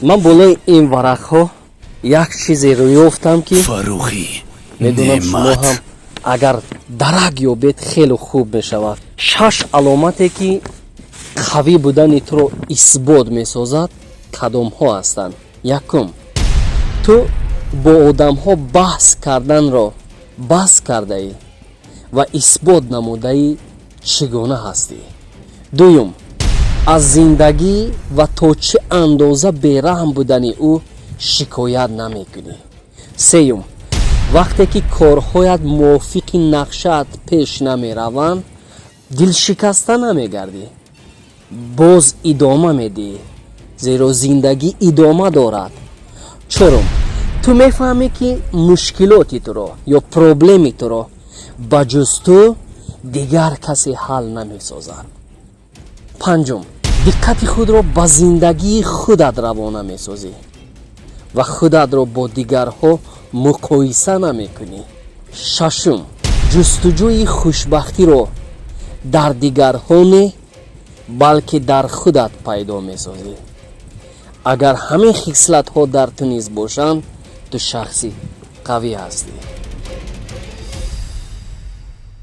Ман болои ин варақҳо як чизеро ёфтам, ки Фаррухӣ медонам, шумо Неъмат. ҳам агар дарак ёбед, хеле хуб мешавад. Шаш аломате, ки қавӣ будани туро исбот месозад, кадомҳо ҳастанд? Якум: ту бо одамҳо баҳс карданро бас кардаӣ ва исбот намудаӣ, чӣ гуна ҳастӣ. Дуюм: аз зиндагӣ ва то чӣ андоза бераҳм будани ӯ шикоят намекунӣ. Сеюм: вақте ки корҳоят мувофиқи нақшаат пеш намераванд, дилшикаста намегардӣ, боз идома медиҳӣ, зеро зиндагӣ идома дорад. Чорум: ту мефаҳмӣ, ки мушкилоти туро ё проблеми туро ба ҷуз ту дигар касе ҳал намесозад. Панҷум: диққати худро ба зиндагии худат равона месозӣ ва худатро бо дигарҳо муқоиса намекунӣ. Шашум: ҷустуҷӯи хушбахтиро дар дигарҳо не, балки дар худат пайдо месозӣ. Агар ҳамин хислатҳо дар ту низ бошанд, ту шахси қавӣ ҳастӣ.